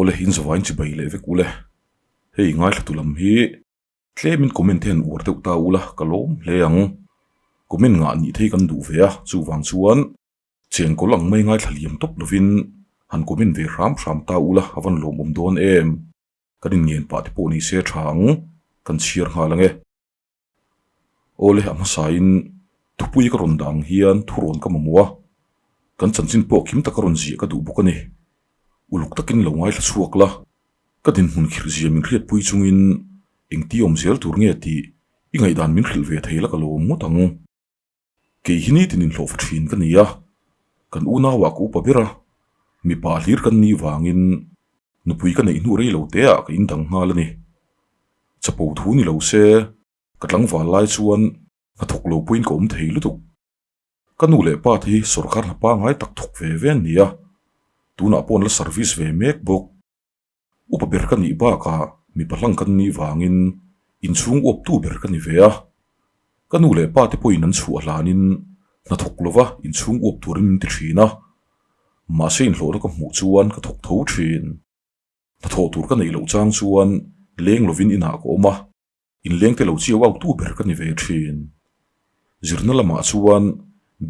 Awle in zavain chibai leh vek ule. Hei ngaithlatu lam hi tlemin comment te han uar deuh ta ula ka lawm hle ang. Comment ngah nih thei kan duh ve a, chuvang chuan chengkawl ang mai ngaithla liam tawp lovin han comment ve hram hram ta ula a van lawmawm dawn em. Kan inngen pah te pawh ni se tha ang, kan chhiar nghal ang e. Awle a hmasain thupui ka rawn dah ang hian thurawn ka mamawh a, kan chanchin pawh kim taka rawn ziah ka duh bawk a ni. Uluk takin lo ngaithla chhuak la, ka dinhmun khirh zia min hriatpui chungin engti awm zel tur nge tih i ngaihdan min hrilh ve thei la ka lawm ngawt ang. Kei hi nitin inhlawhfa thin ka ni a, kan unauah ka upa ber a, mipa hlir kan nih vangin nupui ka neih hnu rei lo teah ka indang nghal a ni. Chapo thu ni lo se, ka tlangval lai chuan hnathawk lo pawhin ka awm thei lutuk. Ka nu leh pa te hi sawrkar hna pangngai tak thawk ve ve an ni a, tunah pawh an la service ve mek bawk. Upa ber ka nih bakah mipa hlang kan nih vangin inchhung uaptu ber ka ni ve a. Ka nu leh pa te pawhin an chhuah hlanin hnathawk lova inchhung uap turin min ti thin a. Mahse inhlawhna ka hmuh chuan ka thawk tho thin. Hnathawh tur ka neih loh chang chuan leng lovin inah ka awm a, inleng te lo chiau autu ber ka ni ve thin. Zirna lamah chuan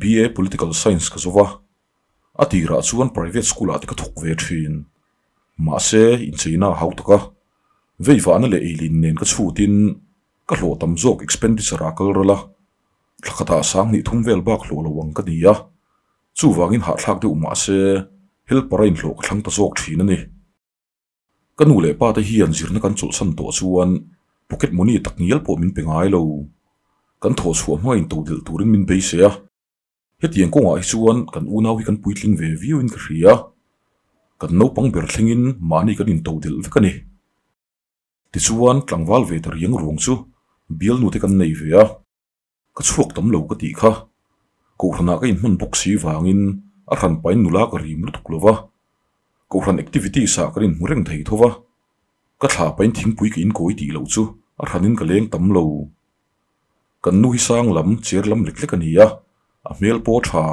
BA Political Science ka zo va, a tirah chuan private school ah te ka thawk ve thin. Mahse, incheina a hau tak a, veivahna leh eilin nen ka chhutin ka hlawh tam zawk expenditure ah kal ral a, thla khatah sanghnih thum vel bak hlawh lo ang ka ni a, chuvangin hahthlak deuh mahse helper a inhlawh ka thlang ta zawk thin a ni. Ka nu leh pa te hian zirna kan chawlhsan tawh chuan pocket money tak ngial pawh min pe ngai lo. Kan thawh chhuah hma in todelh turin min beisei a. Hetiang kawngah hi chuan kan unau hi kan puitling ve viau in ka hria. Kan naupang ber thlengin mahni kan in todelh vek a ni. Tichuan tlangval ve ta riang ruang chu bialnu te kan nei ve a. Ka chhuak tam lo ka tih kha. Kohhranah ka inhman bawk si vangin a hran pain nula ka rim lutuk lo va. Kohhran activities ah kan inhmu reng thei tho va. Ka thla pain thingpui ka inkawi tih loh chu a hranin ka leng tam lo. Kan nu hi sang lam, chair lam lek lek a ni a, a hmel pawh a tha.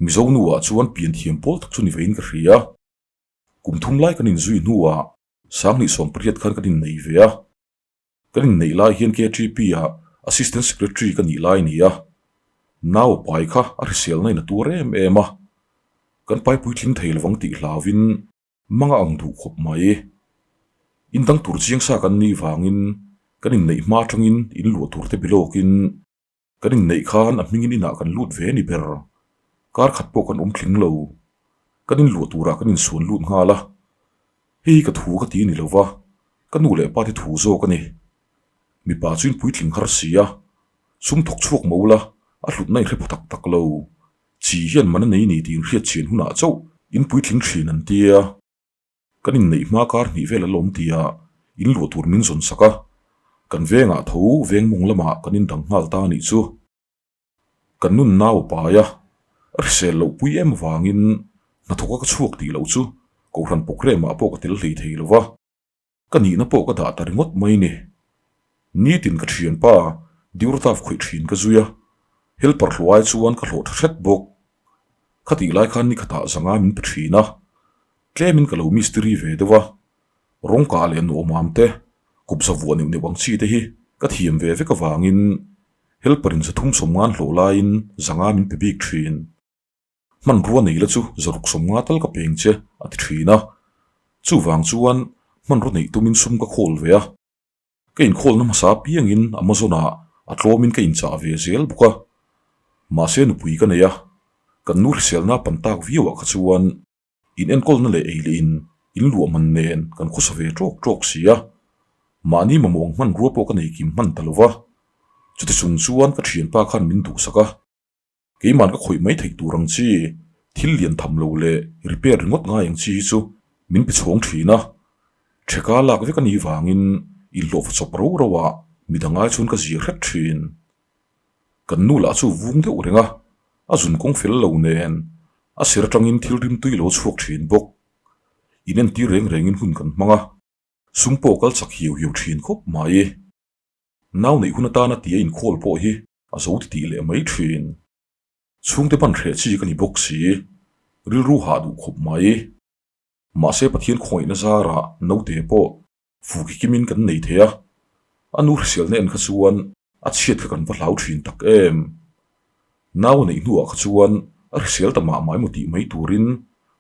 Mizo nu ah chuan pian thiam pawl tak chu ni vein ka hria. Kum thum lai kan inzui hnuah Sanghnih 18 khan kan innei ve a. Kan inneih lai hian KTP ah Assistant Secretary ka nih lai a ni a, nau pai kha a hriselna in a tuar em em a, kan pai puitling thei lovang tih hlauvin manga ang duh khawp mai. In dang tur chiang sa kan nih vangin kan inneih hma atangin in luah tur te bilawkin Kan inneih khan a hmingin inah kan lut ve ni ber. Kar khat pawh kan awm tling lo. Kan inluah turah kan insuan lut nghal a. Hei hi ka thu ka ti ni lo va, ka nu leh pa te thu zawk a ni. Mipa chu in puitling har si a, sum thawk chhuak mo la, a hlutna in hre pha tak tak lo. Chi hian man a nei ni tih inhriat chhian hunah chauh in puitling thin an tia. Kan inneih hma kar hnih vel a lawm tia in luah tur min zawn sak a, kan vengah tho veng mawng lamah kan indang nghal ta a nih chu. Kan nun nau a pai a, a hrisel loh pui em avangin hnathawka ka chhuak tih loh chu Kohhran programme-ah pawh ka tel hlei thei lo va, ka nihna pawh ka dah ta ringawt mai ni. Nitin ka thianpa Diurtaf khawih thin ka zui a, helper hluai chuan ka hlawh tha hret bawk. Khatih lai khan ni khatah zanga min pe thin a, Tlemin ka lo mistiri ve deuh a, rawng kah leh nuamam te, kupza vuah neuh neuh ang chi te hi ka thiam ve vek avangin helper in zathum sawmngan hlawh laiin zanga min pe bik thin. Hmanrua nei la chu zaruk sawmnga tal ka peng che a ti thin a, chuvang chuan hmanrua neih tumin sum ka khawl ve a. Ka inkhawlna hmasa apiangin Amazon ah a tlawmin ka inchah ve zel bawk a, mahse nupui ka nei a, kan nu hriselna pan tak viau ah kha chuan In enkawlna leh ei leh in in luah man nen kan khawsa ve tawk tawk si a, mahni mamawh hmanrua pawh ka nei kim hman ta lo va. Chuti chung chuan ka thianpa khan min duhsak a, keiman ka khawih mai theih tur ang chi, thil lian tham lo leh repair ringawt ngai ang chi hi chu min pe chhawng thin a. Theka lak vek a nih vangin inhlawhfa chawp ro ro ah midang ai chuan ka zir hret thin. Kan nu lah chu vung deuh reng a, a zun kawng fel lo nen a sir atangin thil rim tui lo chhuak thin bawk. In entir reng rengin hun kan hmang a, sum pawh kal chak hiau hiau thin khawp mai. Nau neih hun atana tia inkhawl pawh hi a zo ti tih leh mai thin. Chhungte ban hreh chi ka ni bawk si, rilru hah duh khawp mai. Mahse Pathian khawngaihna zarah naute pawh fuki kimin kan nei thei a, a nu hriselna en kha chuan a chhiat kha kan va hlau thin tak em. Nau a neih hnuah kha chuan a hrisel ta mah mah emaw tih mai turin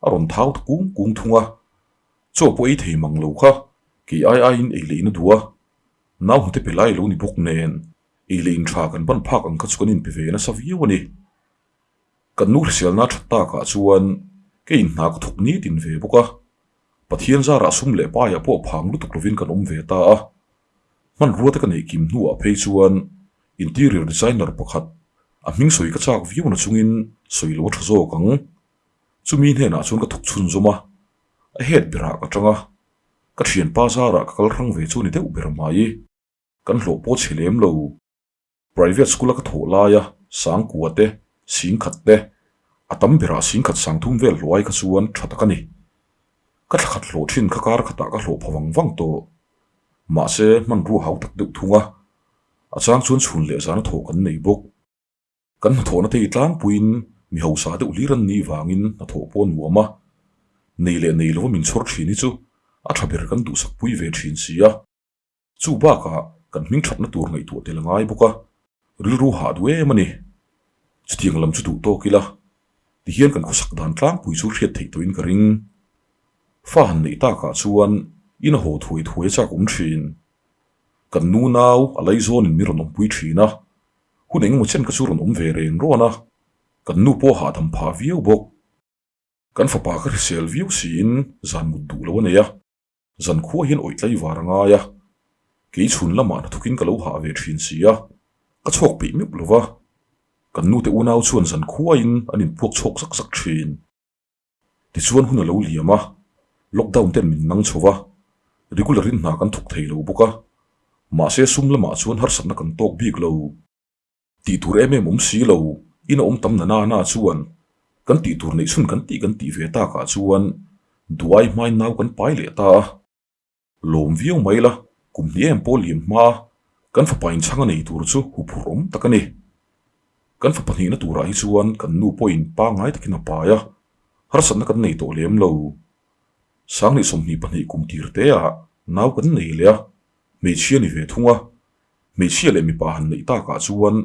a rawn thau ta kung kung thung a, chaw pawh ei thei mang lo kha kei ai aiin ei leh in a duh a, nau hnute pe lai lo ni bawk nen ei leh in tha kan ban phak ang kha chu kan inpe ve nasa viau a ni. Kan nu hriselna that takah chuan ka inhna ka thawk nitin ve bawk a, Pathian zarah sum leh paiah pawh phang lutuk lovin kan awm ve ta a. Hmanrua te ka neih kim hnuah phei chuan interior designer pakhat a hming sawi ka chak viau na chungin sawi lo a tha zawk ang. Chumi hnenah chuan ka thawk chhunzawm a, a head berah ka tang a, ka thianpa zarah ka kal hrang ve chu ni deuh ber mai. Kan hlawh pawh chhe lem lo. Private school a ka thawh laia sangkua te, singkhat te, a tam berah singkhat sangthum vel hluai kha chuan tha tak a ni. Ka thla khat hlawh thin kha kar khatah ka hlawh pha vang vang tawh. Mahse, hmanrua hau tak deuh thung a, a chang chuan chhun leh zana thawh kan nei bawk. Kan hnathawhna te hi tlangpuiin mi hausa deuh hlir an nih vangin hnathawh pawh a nuam a, nei leh nei lova min chhawr thin hi chu a tha ber kan duhsakpui ve thin si a. Chu bakah kan hming thatna tur ngaihtuah tel a ngai bawk a, rilru hah duh em a ni. Chutiang lam chu duh tawk ila, tihian kan khawsak dan tlangpui chu hriat theih tawhin ka ring. Fa han neih takah chuan in a haw thuai thuai a chak awm thin. Kan nu nau a laizawnin mi rawn awmpui thin a, hun engemaw chen kha chu rawn awm ve reng rawn a, kan nu pawh hahdam phah viau bawk. Kan fapa kha hrisel viau siin zan mut duh lo a nei a. Zankhua hian awih tlai var a ngai a, kei chhun lamah hnathawkin ka lo hah ve thin si a, ka chhuak peih meuh lo va, kan nute unau chuan zankhuain an inpuak chhawk zak zak thin. Tichuan hun a lo liam a, lockdown ten min nang chho va, regular in hna kan thawk thei lo bawk a, mahse sum lamah chuan harsatna kan tawk bik lo. Tih tur em em awm si lo, in a awm tam na na na chuan kan tih tur neih chhun kan tih kan tih ve takah chuan duai hmain nau kan pai leh ta a. Lawm viau mai la, kum hnih em pawh liam hma kan fapa inchhang a nei tur chu huphurh awm tak a ni. Kan fapa hnihna turah hi chuan kan nu pawhin pangngai takin a pai a, harsatna kan nei tawh lem lo. Sanghnih 22 kum tir teah nau kan nei leh a, hmeichhia ni ve thung a, Hmeichhia leh mipa han neih takah chuan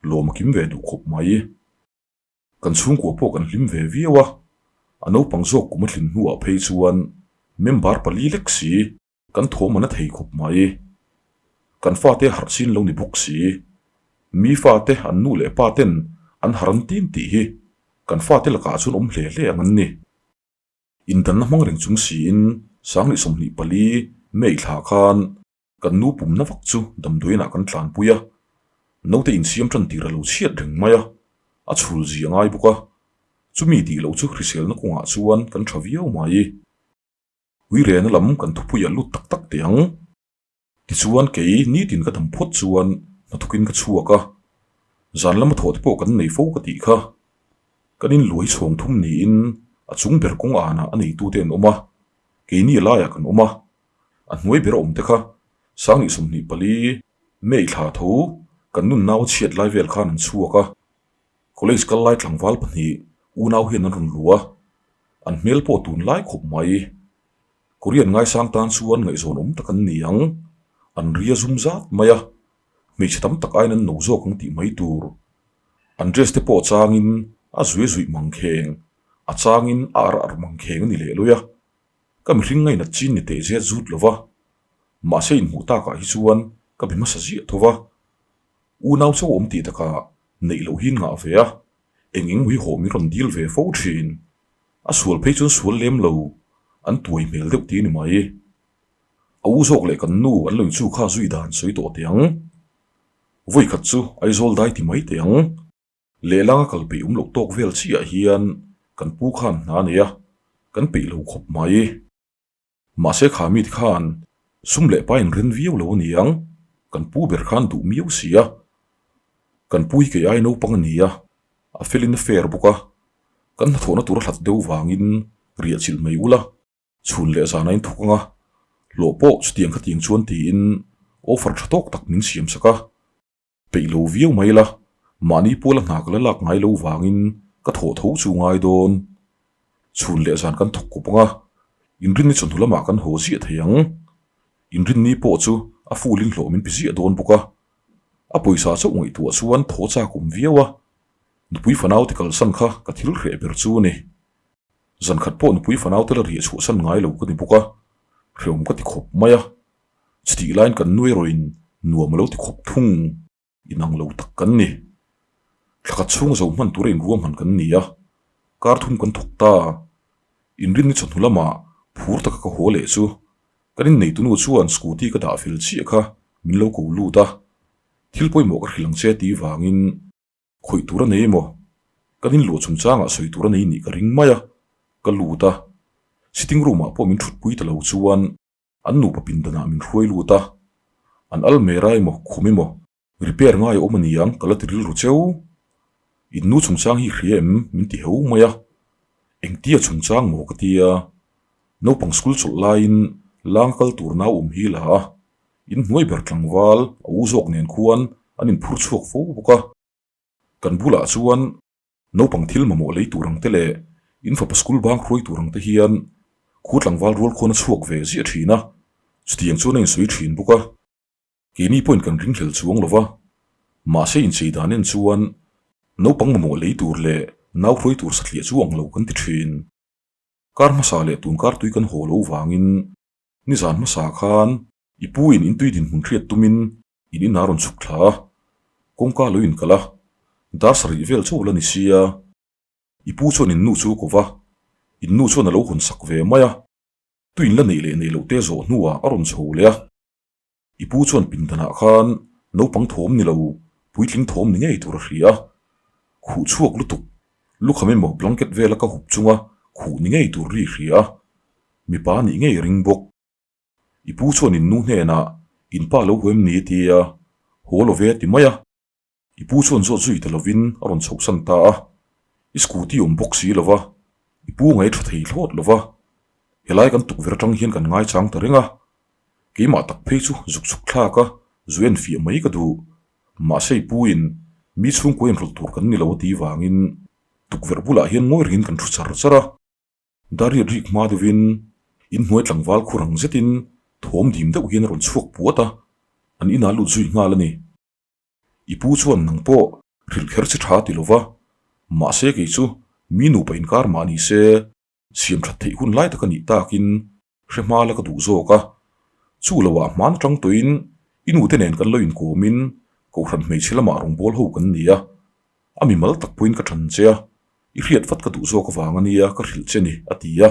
lawm a kim ve duh khawp mai. Kan chhungkua pawh kan hlim ve viau a, a naupang zawk kum a tlin hnuah phei chuan member pali lek si kan thawm a na thei khawp mai. Kan fate harh chin lo ni bawk si, mi fate an nu leh pa ten an harh an tin tih hi kan fate lakah chuan awm hle hle ang an ni. Indanna hmang reng chung siin Sanghnih 24 May thla khan Kan nu pumna vak chu damdawiinah kan tlanpui a, naute insiam tan tir a lo chhiat reng mai a, a chhul zia ngai bawk a, chumi tih loh chu hriselna kawngah chuan kan tha viau mai. Uirena lam kan thupuiah lut tak tak teh ang. Tichuan kei nitin ka dam phawt chuan hnathawkin ka chhuak a, zan lama thawh te pawh kan nei fo ka tih kha. Kan inluai chhawng thum niin a chung ber kawng anah a neitute an awm a, keini a laiah kan awm a, A hnuai ber a awm te kha Sanghnih 24 May thla tho kan nun nau chhiat lai vel khan an chhuak a, college kal lai tlangval pahnih unau hian an rawn lu a, an hmel pawh tun lai khawp mai. Korean ngaisang tan chuan ngaihzawn awm tak an ni ang, an ria zum zat mai a, hmeichhe tam tak aiin an no zawk ang tih mai tur. An dress te pawh changin a zui zuih mangkheng, a changin a arh arh mangkheng a ni leh lawi a. Ka mihring ngainat chin ni teh zet zut lo va, mahse inhmuh takah hi chuan ka be hmasa ziah tho va. Unau cho awm tih takah neih loh hi ngah ve a, eng eng ui haw min rawn dil ve fo thin. A sual phei chuan sual lem lo, an tuai hmel deuh ti a ni mai. A u zawk leh kan nu an lo inchu kha zui dan sawi tawh teh ang. Vawikhat chu Aizawl dai ti mai teh ang. Lehlanga kal peih awm loh tawk vel chiah hian kan pu khan hna a nei a, kan peih lo khawp mai. Mahse kha mite khan sum leh pa inren viau lo a ni ang, kan pu ber khan duh miau si a. Kan pu hi kei ai naupang a ni a, a felin a fair bawk a, kan hnathawhna tur a hlat deuh vangin riah chilh mai ula, chhun leh zan a inthawk ang a, hlawh pawh chutiang khatiang chuan tiin offer tha tawk tak min siam sak a. Peih lo viau mai la, mahni puala hna ka la lak ngai lo vangin ka thawh tho chu ngai dawn. Chhun leh zan kan thawk kawp ang a, Inrinni chawhnu lamah kan haw ziah thei ang. Inrinni pawh chu a full in hlawh min pe ziah dawn bawk a. A pawisa chauh ngaihtuah chuan thaw chak awm viau a. Nupui fanau te kalsan kha ka thil hreh ber chu a ni. Zan khat pawh nupui fanau te la riah chhuahsan ngai lo ka ni bawk a, hrehawm ka ti khawp mai a. Chutih laiin kan nui erawhin nuam a lo ti khawp thung. Inang lo tak kan ni. Thla khat chhung zo hman tura inruahman kan ni a, kar thum kan thawk ta. Inrinni chawhnu lamah phur taka ka haw leh chu kan inneitunu chuan scooty ka dah fel chiah kha min lo ko lut a, thil pawimawh ka hrilh ang che tih vangin khawih tur a nei emaw? Kan inluah chungchangah sawi tur a nei nih ka ring mai a, ka lut a, sitting room ah pawh min thutpui ta lo chuan An nupa pindanah min hruai lut a, an almera emaw khum emaw repair ngai a awm a ni ang ka la ti rilru cheu. In nu chungchang hi hria em min ti heu mai a, engtia chungchang maw ka tia. Naupang school chawlh laiin lang kal tur nau awm hi la a, in hnuai ber tlangval a u zawk nen khuan an inphur chhuak fo bawk a. Kan bulah chuan Naupang thil mamawh lei tur ang te leh in fapa school bang hruai tur ang te hian khu tlangval rual khuan a chhuak ve ziah thin a, chutiang chuan a insawi thin bawk a. Keini pawhin kan ringhlel chuang lo va, mahse inchei dan en chuan naupang mamawh lei tur leh nau hruai tur satliah chu ang lo kan ti thin. Kar hmasa leh tun kar tui kan haw lo vangin nizan hmasa khan i pu in intui dinhmun hriat tumin In inah rawn chhuk thla a, kawngka lo inkalh a, dar sarih vel chauh la ni sia. I pu chuan in nu chu a ko va, in nu chuan a lo hawn sak ve mai a, tui in la neih leh neih loh te zawh hnuah a rawn chho leh a. I pu chuan pindanah khan naupang thawm ni lo, puitling thawm ni ngei tur a hria a, khuh chhuak lutuk, lukham emaw blanket vela ka hup chunga khuh ni ngei tur ri hria a, mipa nih ngei ring bawk. I pu chuan in nu hnenah in pa lo huam ni tia haw lo ve a ti mai a. I pu chuan zawt zui ta lovin a rawn chhohsan ta a. I scooty awm bawk si lova, i pu ngaih tha thei thlawt lova. Helai kan tukverh atang hian kan ngaichang ta reng a. Keimah tak phei chu zuk chhuk thlak a, zu en fiah mai ka duh. Mahse i pu in mi chhungkua inrawlh tur kan ni lo a ti vangin tukverh bulah hian ngawi rengin kan thu char char a. Dariat rik hma deuhin inhnuai tlangval khur ang zetin thawm dim deuh hian a rawn chhuak puat a, an inah lut zui nghal a ni. I pu chuan nang pawh hrilh kher che tha ti lova, mahse kei chu mi nupa inkar mah ni se siam that theih hun lai tak a nih takin hre hma la ka duh zawk a. Chu loah hman atang tawhin i nute nen kan lo inkawmin Kohhran hmeichhe lamah rawngbâwl ho kan ni a, a mimal tak pawhin ka ṭan che a, i hriat vat ka duh zawk avang a nia ka hrilh che ni, a ti a.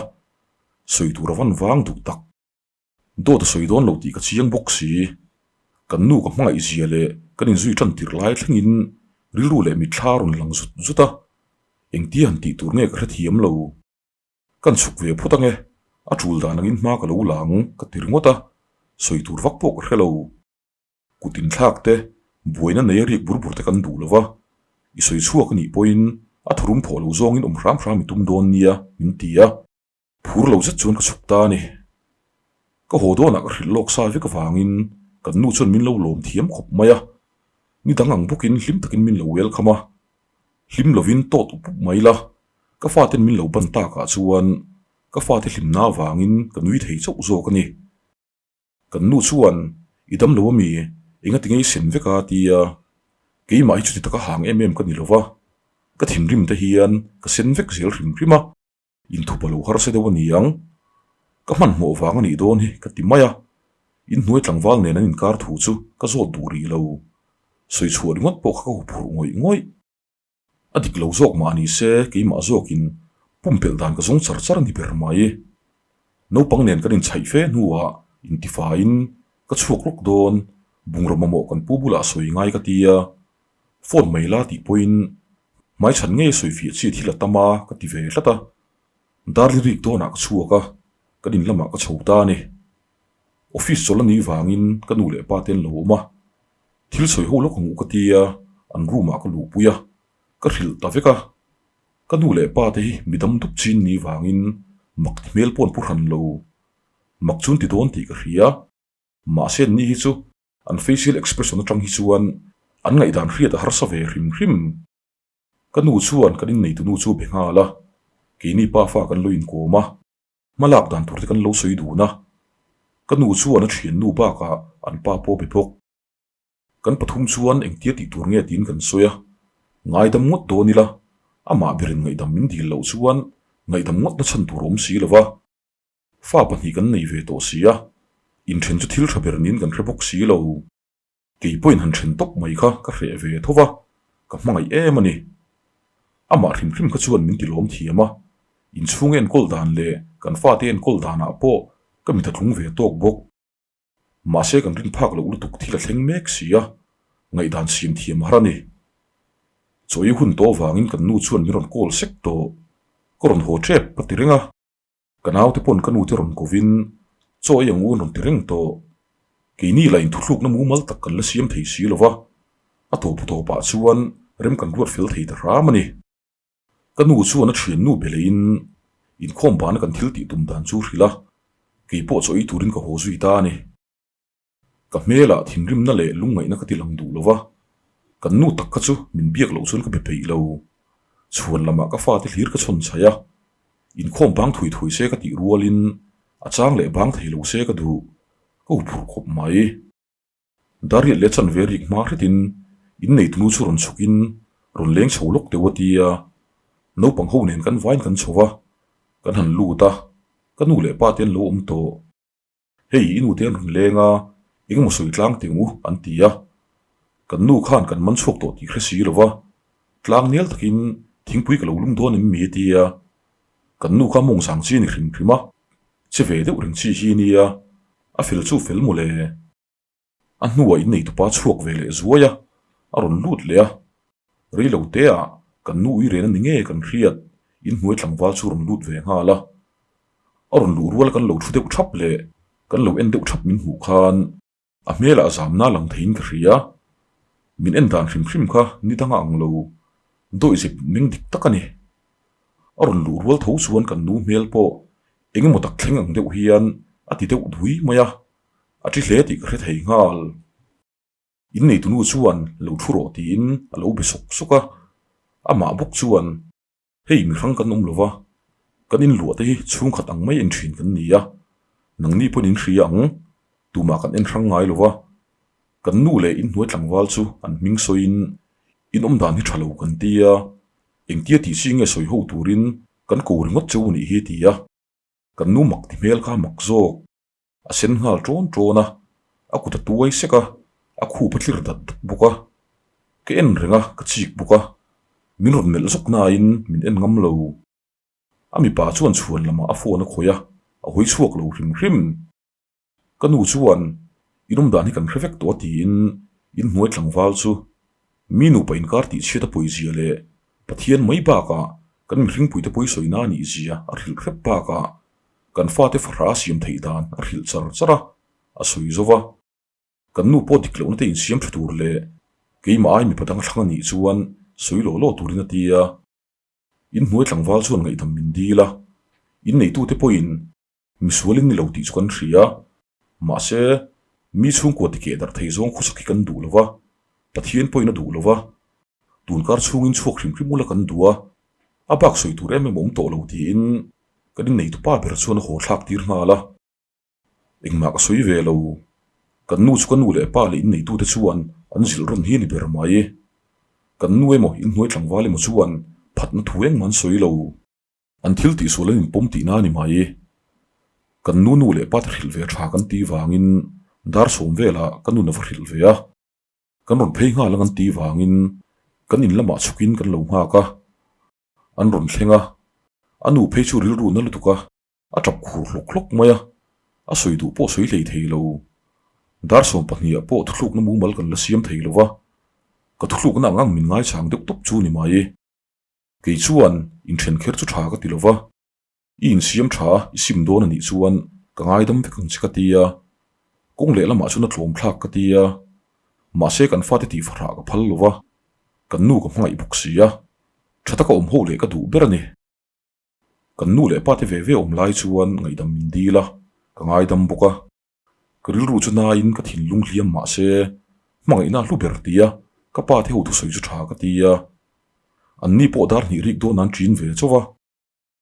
Sawi tur a van vang duh tak. Dawt a sawi dawn lo tih ka chiang bawk si. Kan nu ka hmangaih zia leh kan inzui ṭan tirh lai thlengin rilru leh mitthla a rawn lang zut zut a, engtia han tih tur nge ka hrethiam lo. Kan chhuk ve phawt ange, a ṭul dan angin hma ka lo la ang ka ti ringawt a, sawi tur vak pawh ka hre lo. Kut inthlak te, buaina nei a riak bur bur te kan duh lo va, i sawi chhuak a nih pawhin a tharum thawh lo zawngin awm hram hram i tum dawn nia min ti a. Phur lo zet chuan ka chhuk ta a ni. Ka haw dawnah ka hrilh lawk sa vek avangin kan nu chuan min lo lawm thiam khawp mai a, ni dang ang bawkin hlim takin min lo welcome a, hlim lovin tawt up up mai la, ka faten min lo ban takah chuan ka fate hlimna avangin ka nui thei chauh zawk a ni. Kan nu chuan, I dam lo ami? Enga ti ngei sen vek a? ti a. Keimah hi chuti taka hang em em ka ni lo va, ka thinrim te hian ka sen vek zel hrim hrim a, inthup a lo harsa deuh a ni ang. Ka hmanhmawh vang a nih dawn hi ka ti mai a, inhnuai tlangval nen an inkar thu chu ka zawt duh rih lo. Sawi chhuah ringawt pawh kha ka huphurh ngawih ngawih. A dik lo zawk mah ni se keimah zawkin pumpelh dan ka zawng char char a ni ber mai. Naupang nen kan inchhaih fe hnuah intifaiin ka chhuak lawk dawn, bungraw mamawh kan pu bulah sawi ngai ka ti a, phone mai la tih pawhin hmaichhan ngei sawi fiah chi thil a tam a ka ti ve tlat a. Darli rik dawnah ka chhuak a, kan in lamah ka chho ta a ni. Office chawlh a nih vangin ka nu leh pa te an lo awm a, Thil sawi ho lawk ang u ka ti a, an room ah ka luhpui a, ka hrilh ta vek a. Ka nu leh pa te hi mi dam dup chin ni vangin mak ti hmel pawh an pu hran lo. Mak chu an ti dawn tih ka hria. Mahse an ni hi chu an facial expression atang hi chuan an ngaihdan hriat a harsa ve hrim hrim. Ka nu chuan kan inneitu nu chu be nghal a, keini pa fa kan lo inkawm a. Hma lak dan tur te kan lo sawi dun a, ka nu chuan a thiannu bakah an pa pawh be bawk. Kan pathum chuan engtia tih tur nge tiin kan sawi a, ngaidam ngawt dawn ila, amah berin ngaihdam min dil loh chuan ngaihdam ngawt na chhan tur a awm si lo va. Fa pahnih kan nei ve tawh si a, inthen chu thil tha ber niin kan hre bawk si lo. Kei pawhin han then tawp mai kha ka hreh ve tho va, ka hmangaih em a ni. Amah hrim hrim kha chuan min ti lawm thiam a, inchhung enkawl dan leh kan fate enkawl danah pawh ka mit a tlung ve tawk bawk. Mahse kan rin phak loh lutuk thil a thleng mek si a, ngaihdan siam thiam a har a ni. Chaw ei hun tawh vangin kan nu chuan min rawn call sek tawh, ka rawn haw tep ka ti reng a. Ka naute pawn ka nute rawn kovin chaw ei ang u an rawn ti reng tawh. Keini lah inthuhrukna mumal tak kan la siam thei si lo va, a tawp tawpah chuan rem kan ruat fel thei ta hram a ni. Ka nu chuan a thiannu be leiin inkhawm bana kan thil tih tum dan chu hrilh a, kei pawh chaw ei turin ka haw zui ta a ni. Ka hmelah thinrimna leh lungngaihna ka ti lang duh lo va, kan nu tak kha chu min biak loh chuan ka be peih lo. Chhuan lamah ka fate hlir ka chhawn chhaih a, inkhawm bang thui thui se ka tih rualin a chang leh bang thei lo se ka duh, ka huphurh khawp mai. Dariat leh chanve rik hma hretin inneitunu chu rawn chhukin rawn leng chho lawk deuh a ti a, naupang ho nen kan vain kan chho va, kan han lut a, ka nu leh pa te an lo awm tawh. Hei i nute an rawn leng a, engemaw sawi tlang teh u an ti a. Kan nu khan kan man chhuak tawh tih hre si lo va, tlang nel takin thingpui ka lo lum dawn em mi a ti a. Kan nu kha mawng sang chi a ni hrim hrim a, che ve deuh reng chi hi a nia, a fel chu fel mawle. A hnuah innei tupa chhuak ve leh zuai a, a rawn lut leh a. Rei lo te ah kan nu ui ren a ni nge kan hriat, inhnuai tlangval chu rawn lut ve nghal a. A rawn luh rual kan lo thu deuh thap leh kan lo en deuh thap min hmuh khan a hmelah zamna lang theiin ka hria. Min en dan hrim hrim kha ni danga ang lo, dawihzep meng dik tak a ni. A rawn luh rual tho chuan kan nu hmel pawh eng emaw tak thleng ang deuh hian a ti deuh dui mai a. A ṭi hle tih ka hre thei nghal. Inneitunu chuan lo thu rawh tiin a lo be sawk sawk a, amah bawk chuan, Hei mihrang kan awm lo va, kan inluah te hi chhungkhat ang mai en ṭhin kan ni a, nangni pawhin in hria ang, tumah kan en hrang ngai lo va, kan nu leh inhnuai tlangval chu an hming sawiin in awm dan hi ṭha lo kan ti a, engtia tih chi nge sawi ho turin kan ko ringawt che u nih hi ti a, kan nu mak ti hmel kha mak zawk. A sen nghal ṭawn ṭawn a, a kut a tuai sek a, a khup a tlir dat dat bawk a. Ka en reng a, ka chik bawk a, min rawn melh zawk nain min en ngam lo. A mipa chuan chhuan lamah a phone a khawih a, a hawi chhuak lo hrim hrim. Ka nu chuan, In awm dan hi kan hre vek tawh a tiin inhnuai tlangval chu mi nupa inkar tihchhiat a pawizia leh Pathian mai bakah kan mihringpuite pawisawina a nihzia a hrilh hrep bakah Kan fate fahrah a siam theih dan a hrilh char char a, a sawi zo va. Kan nu pawh dik lohna te insiam tha tur leh keimah ai mipa dang a thlang a nih chuan sawi lawh lawh turin a ti a. Inhnuai tlangval chuan ngaihdam min dil a, inneitute pawhin misual in ni lo tih chu kan hria. Mahse, mi chhungkua tikeh darh thei zawng khawsak hi kan duh lo va, Pathian pawhin a duh lo va, tunkar chhungin chhuak hrim hrim ula kan duh a, a bak sawi tur em em a awm tawh lo tiin Kan inneitu pa ber chuan a haw thlak tir nghal a, engmah ka sawi ve lo. Kan nu chu ka nu leh pa leh inneitute chuan an zilh rawn hi a ni ber mai. Kan nu emaw inhnuai tlangval emaw chuan phatna thu engmah an sawi lo. An thil tihsual an inpawm tihna a ni mai. Kan nu nu leh pa te hrilh ve tha kan tih vangin dar sawm velah ka nun a va hrilh ve a. Kan rawn phei nghal ang an tih vangin kan in lamah chhukin kan lo nghak a. An rawn thleng a, a nu phei chu rilru na lutuk a, a tap khur hlawk hlawk mai a, a sawi duh pawh sawi hlei thei lo. Dar 12 ah pawh thuthlukna mumal kan la siam thei lo va, ka thuthlukna ang ang min ngaichang deuh tawp chu ni mai. Kei chuan inthen kher chu tha ka ti lo va, I insiam tha a, i sim dawn a nih chuan ka ngaidam vek ang che ka ti a, kawng lehlamah chuan a tlawm thlak ka ti a, mahse kan fate tih fahrah ka phal lo va, kan nu ka hmangaih bawk si a, tha taka awm ho leh ka duh ber a ni. Kan nu leh pate ve ve awm lai chuan ngaihdam min dil a, ka ngaidam bawk a. Ka rilru chu nain ka thinlung hliam mah se, hmangaihna a hlu ber tia ka pate ho thusawi chu tha ka ti a, anni pawh dar hnih rik dawn an ṭin ve chauh a.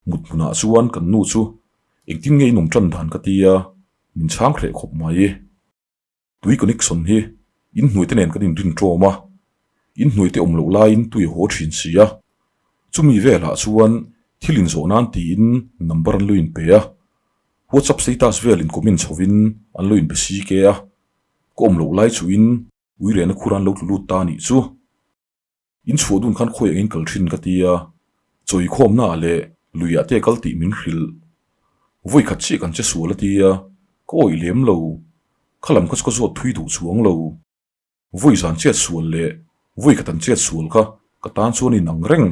Mut hmunah chuan kan nu chu. Engtin nge in awm tan dan ka tia, min chhang hreh khawp mai. Tui connection hi in hnuaite nen kan inrin ṭawm a, in hnuaite awm loh laiin tui a haw ṭhin si a. Chumi velah chuan thil inzawh nan tiin number an lo inpe a, WhatsApp status velin comment chhovin an lo inbe si ke a, ka awm loh lai chuhin uirehna khur an lo tlu lut ta a nih chu. In chhuah dun khan khawi angin kal thin ka ti a, chawikhawmna ah leh lui ah te kal tih min hrilh. Vawi khat chiah kan che sual a ti a, ka awih lem lo. Kha lam kha chu ka zawt thui duh chuang lo. Vawi zan chet sual leh vawi khat an chet sual kha ka tan chuan in ang reng,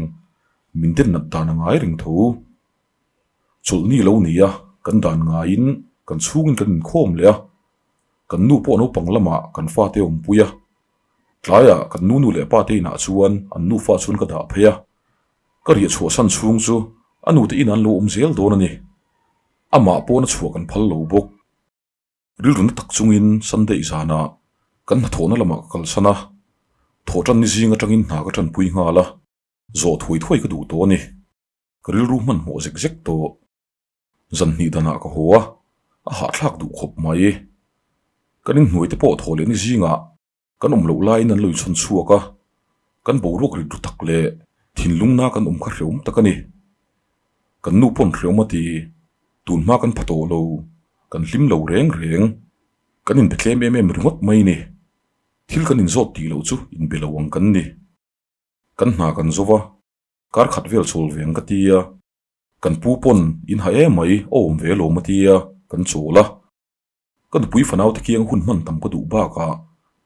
min den nat dan a ngai reng tho. Chawlhni lo ni a, kan dan ngaiin kan chhungin kan inkhawm leh a, kan nu pawh naupang lamah kan fate a awmpui a, Tlaiah kan nu nu leh pa te inah chuan an nufa chuan ka dah phei a, ka riah chhuahsan chhung chu a nute inah an lo awm zel dawn a ni. Amah pawhna chhuah kan phal lo bawk. Rilru na tak chungin Sunday zanah kan hnathawhna lamah ka kalsan a, thawhtanni zing atangin hna ka tanpui nghal a, zawh thuai thuai ka duh tawh a ni. Ka rilru hmanhmawh zek zek tawh. Zan hnih danah ka haw a, a hahthlak duh khawp mai. Kan inhnuai te pawh thaw leh ni zingah kan awm loh laiin an lo inchhawn chhuak a, kan boruak rit ru tak leh thinlungna kan awm kha hreawm tak a ni. Kan nu pawn hreawm a ti, tun hma kan pha tawh lo, kan hlim lo reng reng, kan inbe tlem em em ringawt mai ni. Thil kan inzawt tih loh chu inbe lo ang kan ni. Kan hna kan zo va, kar khat vel chawl ve ang ka ti a. Kan pu pawn in ha em mai a awm ve alawm a tia kan chawl a. Ka nupui fanau te kiang hun hman tam ka duh bakah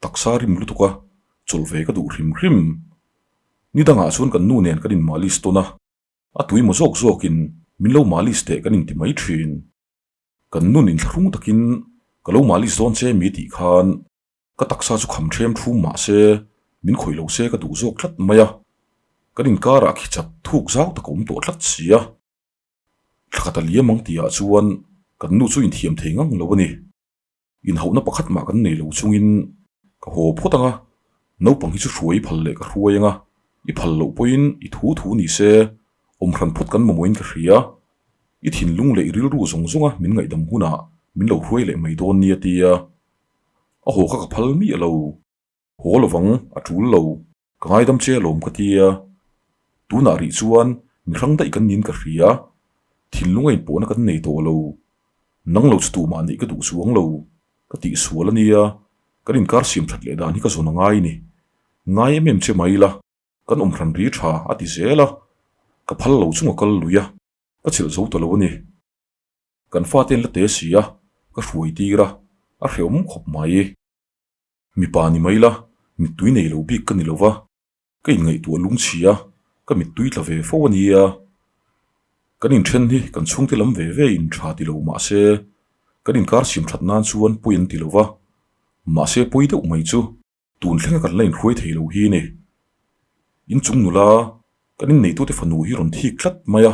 taksa rim lutuk a chawlh ve ka duh hrim hrim. Ni dangah chuan kan nu nen kan in malis tawn a, a tui maw zawk zawkin min lo malis teh kan inti mai thin. Kan nun inthlahrung takin ka lo malis dawn che mi tih khan Ka taksa chu kham ṭhem ṭhum mah se, min khawih lo se ka duh zawk tlat mai a. Kan inkarah khi chat thuk zau tak a awm tawh tlat si a. Thla khat a liam ang tihah chuan kan nu chu inthiam thei ngang lo a ni. Inhauhna pakhat mah kan nei lo chungin ka haw phawt ang a, naupang hi chu hruai i phal leh ka hruai ang a, i phal loh pawhin i thu thu ni se, awm hran phawt kan mamawhin ka hria. I thinlung leh i rilru zawng zawnga min ngaihdam hunah min lo hruai leh mai dawn nia tia A haw kha ka phal miah lo. Haw lovang, a tul lo. Ka ngaidam che alawm ka ti a. Tunah rih chuan mi hrang daih kan niin ka hria. Thinlung a inpawhna kan nei tawh lo. Nang lo chu tumah neih ka duh chuang lo. Ka tihsual a nia, kan inkar siam that leh dan hi ka zawn a ngai ni. Ngai em em che mai la, kan awm hran ri tha a ti zel a. Ka phal lo chung a kal lui a, ka chelh zo ta lo a ni. Kan fate an la te si a, ka hruai tir a, a hrehawm khawp mai. Mipa ni mai la, mittui nei lo bik ka ni lo va, ka inngaihtuah lungchhi a, ka mittui tla ve fo a nia. Kan inthen hi kan chhungte lam ve ve in tha ti lo mah se, kan inkar siam that nan chuan pawi an ti lo va, mahse pawi deuh mai chu Tun thlenga kan la inhruai thei lo hi ni. Inchung nula, kan inneitute fanu hi rawn thik tlat mai a.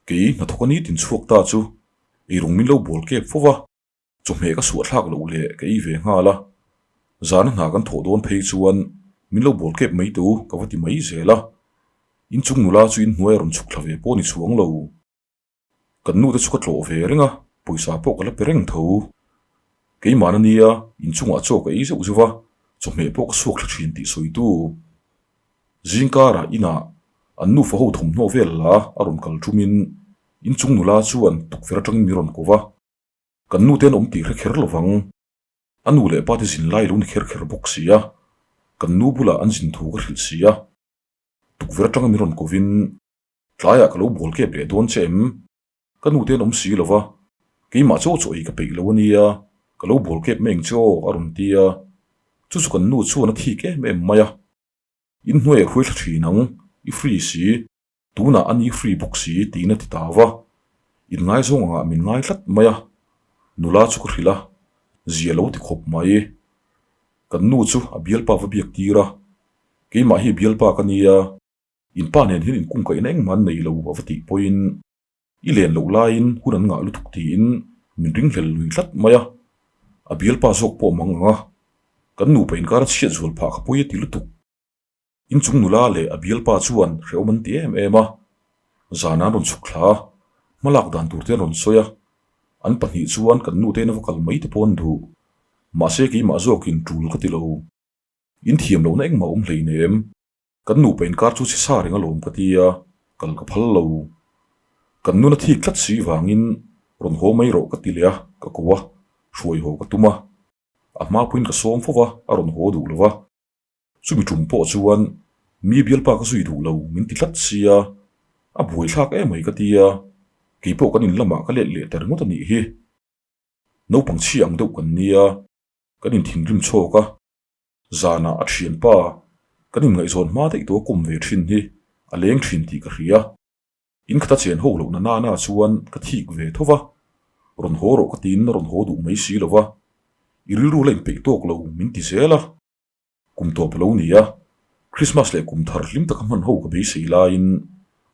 Kei hnathawk a nitin chhuak ta chu eirawng min lo bawl kep fo va, chawhmeh ka suah thlak loh leh ka ei ve nghal a. Zana hna kan thawh dawn phei chuan min lo bawl kep mai tu ka va ti mai zel a. Inchung nula chu inhnuai a rawn chhuk thla ve pawh ni chuang lo. Kan nu te chu ka tlawh ve reng a, pawisa pawh ka la pe reng tho. Keimahna nia inchungah chaw ka ei zeuh zeuh a, chawhmeh pawh ka suak thla thin tih sawitu. Zingkarah inah an nufa ho thawmhnaw vel la a rawn kal thumin inchung nula chuan tukverh atangin min rawn ko va. Kan nu te an awm tih hre kher lovang. A nu leh pa te zin lai lo ni kher kher bawk si a, kan nu bulah an zin thu ka hrilh si a. Tukverh atanga min rawn kovin Tlaiah ka lo bawl kep leh dawn che em? Ka nu te an awm si lo va, keimah chaw chaw ei ka peih lo a nia, ka lo bawl kep mai ang che aw a rawn ti a. Chu chu kan nu chuan a thik em em mai a. In hnuaiah hruai thla thin ang, i free si, tunah a ni free bawk si tiin a ti ta va. Inngaizawng angah min ngai tlat mai a, nula chu ka hrilh a, zia lo ti khawp mai. Kan nu chu a bialpa va biak tir a, keimah hi bialpa ka nia, In pa nen hian inkungkaihna engmah an nei lo a va tih pawhin i len loh laiin hun an ngah lutuk tiin min ringhlel lui tlat mai a, a bialpa zawk pawh mang ang a, kan nupa inkar a chhiat zual phah kha pawi a ti lutuk. Inchung nula leh a bialpa chuan hrehawm an ti em em a, zan an rawn chhuk thla a, Hmalak dan tur te an rawn sawi a, an pahnih chuan kan nute in a va kal mai te pawh an duh. Mahse keimah zawkin tul ka ti lo. In thiam lohna engmah awm hleinem. Kan nupa inkar chu chhe sa reng alawm ka ti a, kal ka phal lo. Kan nun a thik tlat si vangin rawn haw mai rawh ka ti leh a, ka ko a, hruai haw ka tum a. A hma pawhin ka sawm fo va, a rawn haw duh lo va. Chumi tum pawh chuan mi bialpa ka zui duh lo min ti tlat sia, a buaithlak emai ka ti a, keipawh kan in lamah ka let leh ta ringawt a nih hi. Naupang chhia ang deuh kan nia, kan inthinrim chhawk a, zanah a thianpa kan inngaihzawn hma daih tawh a kawm ve thin hi a leng thin tih ka hria. In khata chen ho lohna nana chuan ka thik ve tho va, rawn haw rawh ka tiin a rawn haw duh mai si lo va, i rilru la inpeih tawk lo min ti zel a. Kum tawp a lo ni a, Krismas leh kum thar hlim taka hman ho ka beisei laiin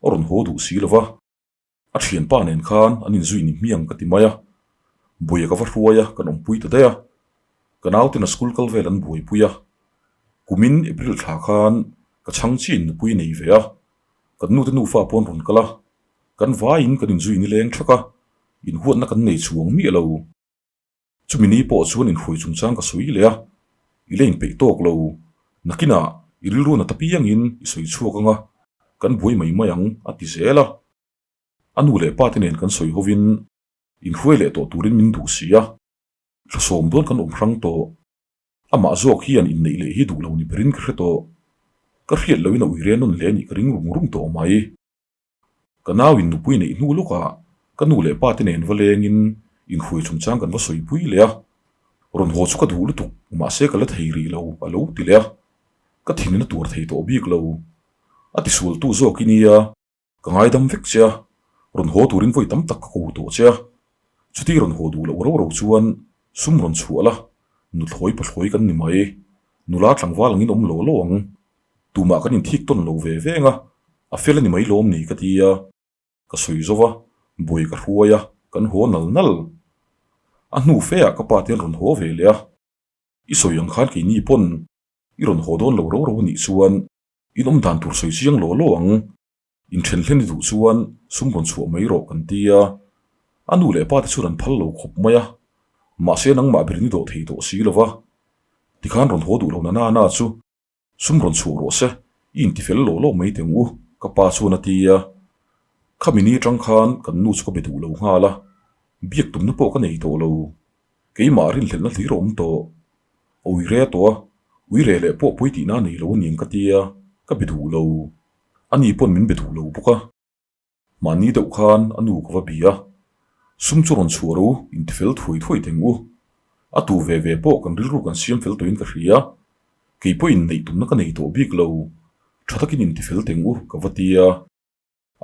a rawn haw duh si lo va, a thianpa nen khan an inzui ni hmiang ka ti mai a, buaia ka va hruai a, kan awmpui ta daih a, ka nauten a school kal vel an buaipui a, kumin April thla khan ka chhang chiin nupui nei ve a, kan nute nufa pawh an rawn kal a, kan vaiin kan inzui nileng thak a, inhuatna kan nei chuang miah lo. Chumi ni pawh chuan inhruai chungchang ka sawi leh a, i la inpeih tawk lo. Nakinah i rilru nata piangin i sawi chhuak ang a, kan buai mai mai ang, a ti zel a. A nu leh pa te nen kan sawi hovin inhruai leh tawh turin min duh si a, thlasawm dawn kan awm hrang tawh. Amah zawk hian inneih leh hi duh lo ni berin ka hre tawh. Ka hriat loin a uire nawn hle nih ka ring rum rum tawh mai. Ka nau in nupui neih hnu lawkah ka nu leh pa te nen va lengin inhruai chungchang kan va sawipui leh a, rawn haw chu ka duh lutuk mahse ka la thei rih lo a lo ti leh a, ka thin a tuar thei tawh bik lo. A tisualtu zawk i nia, ka ngaidam vek che a, rawn haw turin vawi tam tak ka ko tawh che a, chuti rawn haw duh loh ro ro chuan sum rawn chhuah la, nuthlawi pathlawi kan ni mai, nula tlangval angin awm law law ang. Tumah kan inthik tawn lo ve veng a, a fel a ni mai lawm ni ka ti a, ka sawi zo va, buai ka hruai a, kan haw nal nal. A hnu fe ah ka pa te an rawn haw ve leh a, i sawi ang khan keini pawn i rawn haw dawn lo ro ro anih chuan in awm dan tur sawi chiang law law ang, inthen hlen i duh chuan sum rawn chhuah mai rawh kan ti a, a nu leh pa te chuan an phal lo khawp mai a, mahse nangmah berin i dawh thei tawh si lo va, tikhan rawn haw duh lo na na na chu. Sum rawn chhuah rawh se, i intifel law law mai teng u, ka pa chuan a ti a. Khami ni atang khan kan nu chu ka be duh lo nghal a, biak tumna pawh ka nei tawh lo. Keimah rinhlelhna hlir a awm tawh. A ui re tawh a, ui re leh pawh pawi tihna a nei lo aniang ka ti a, ka be duh lo. Ani pawn min be duh lo bawk a. Mahni deuh khan a nu ka va bi a, sum chu rawn chhuah ro, intifel thuai thuai teng u. A tu ve ve pawh kan rilru kan siam fel tawhin ka hria. Kei pawhin neih tumna ka nei tawh bik lo, tha takin intifel teng u ka va ti a.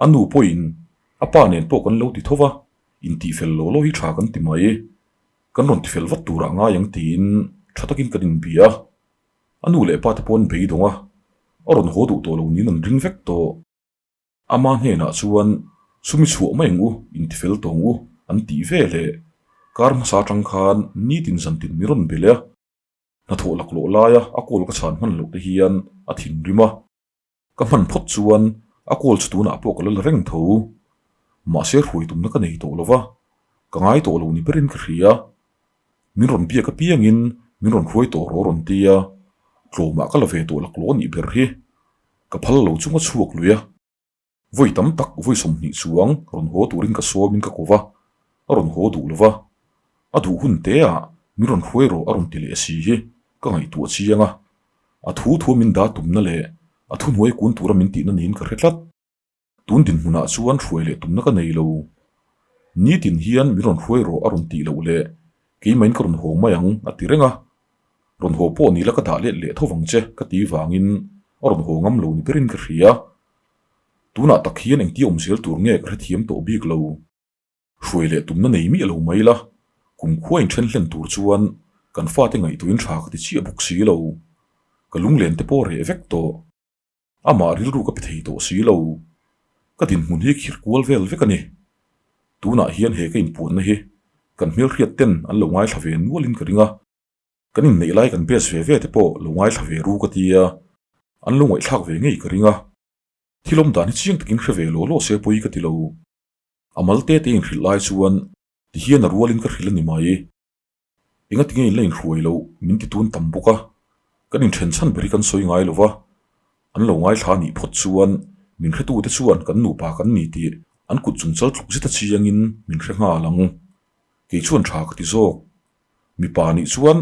A nu pawhin a pa nen pawh kan lo ti tho va, intihfel law law hi tha kan ti mai. Kan rawn tifel vat turah ngai ang tiin tha takin kan inbi a. A nu leh pa te pawh an beidawng a, a rawn haw duh tawh lo niin an ring vek tawh. Ama hnenah chuan, Sumi chhuah mai ang u, intifel tawng u, an tih ve leh. Kar hmasa atang khan nitin zantin mi rawn be leh a. Hnathawh laklawh laia a call ka chhan hman loh te hian a thinrim a. Ka hman phawt chuan a call chu tunah pawh ka la la reng tho. Mahse hruai tumna ka nei tawh lo va, ka ngai tawh lo ni berin ka hria. Min rawn biak apiangin min rawn hruai tawh rawh a rawn ti a, tlawmah ka la ve tawh laklawh a nih ber hi. Ka phal lo chung a chhuak lui a, vawi tam tak vawi 20 chuang rawn haw turin ka sawmin ka ko va, a rawn haw duh lo va, a duh hun te ah min rawn hruai rawh a rawn ti leh si hi ka ngaihtuah chiang a, a thu thu a min dah tumna leh a thuhnuai kun tura min tihna niin ka hre tlat. Tun dinhmunah chuan hruai leh tumna ka nei lo. Nitin hian min rawn hruai rawh a rawn tih loh leh keimahin ka rawn haw mai ang a ti reng a. Rawn haw pawh ni la ka dah let leh tho vang che ka ti vangin a rawn haw ngam lo ni berin ka hria. Tunah tak hian engtia awm zel tur nge ka hrethiam tawh bik lo. Hruai leh tumna nei miah lo mai la, kumkhua inthen hlen tur chuan kan fate ngaihtuahin tha ka ti chiah bawk si lo. Ka lunglen te pawh reh vek tawh. Amah rilru ka pe thei tawh si lo. Ka dinhmun hi khir kual vel vek a ni. Tunah hian he ka inpuanna hi kan hmelhriat ten an lo ngaithla ve nualin ka ring a. Kan inneih lai kan best ve ve te pawh lo ngaithla ve ru ka ti a, an lo ngaihthlak ve ngei ka ring a. Thil awm dan hi chiang takin hre ve law law se pawi ka ti lo. A mal te te inhrilh lai chuan tihian a rualin ka hrilh a ni mai. Enga tinge in la inhruai loh min ti tun tam bawk a, kan inthen chhan ber hi kan sawi ngai lo va, an lo ngaithla a nih phawt chuan min hretute chuan kan nupa kan ni tih an kut chung chal tluk zet a chiangin min hre nghal ang. Kei chuan tha ka ti zawk. Mipa nih chuan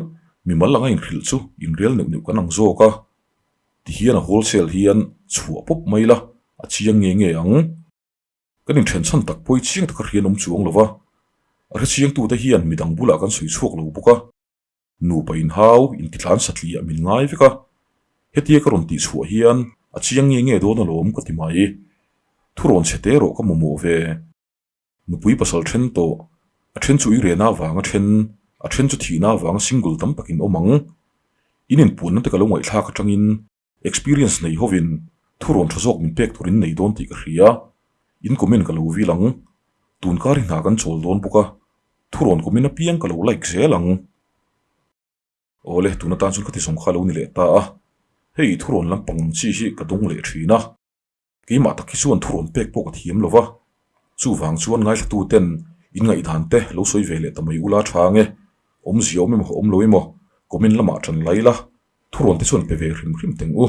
mimal anga inhrilh chu inrel neuh neuh kan ang zawk a, tihian a wholesale hian chhuah pawp mai la a chiang nge nge ang. Kan inthen chhan tak pawi chiang taka hrian awm chuang lo va, a hrechiangtute hian midang bulah kan sawi chhuak lo bawk a, nupa inhau intitlan satliah min ngai vek a, hetia ka rawn tih chhuah hian a chiang nge nge dawn alawm ka ti mai. Thurawn chhe te erawh ka mamawh ve. Nupui pasal then tawh, a then chu uirena avanga then, a then chu thihna avanga single tam takin awm ang. In inpuanna te ka lo ngaihthlak atangin Experience nei hovin thurawn tha zawk min pek turin nei dawn tih ka hria. In comment ka lo vil ang. Tun kar hi hna kan chawl dawn bawk a, thurawn comment apiang ka lo like zel ang. Awle, tun atan chuan ka ti zawng kha lo ni leh ta a. Hei thurawn lampang ang chi hi ka dawng leh thin a. Keimah tak hi chuan thurawn pek pawh ka thiam lo va. Chuvang chuan ngaithlatuten in ngaihdan te lo sawi ve leh ta mai ula tha nge, awmzia awm emaw awm lo emaw comment lamah tan lai la, thurawn te chuan pe ve hrim hrim teng u.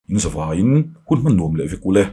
In zavaiin hun hman nuam leh vek ule.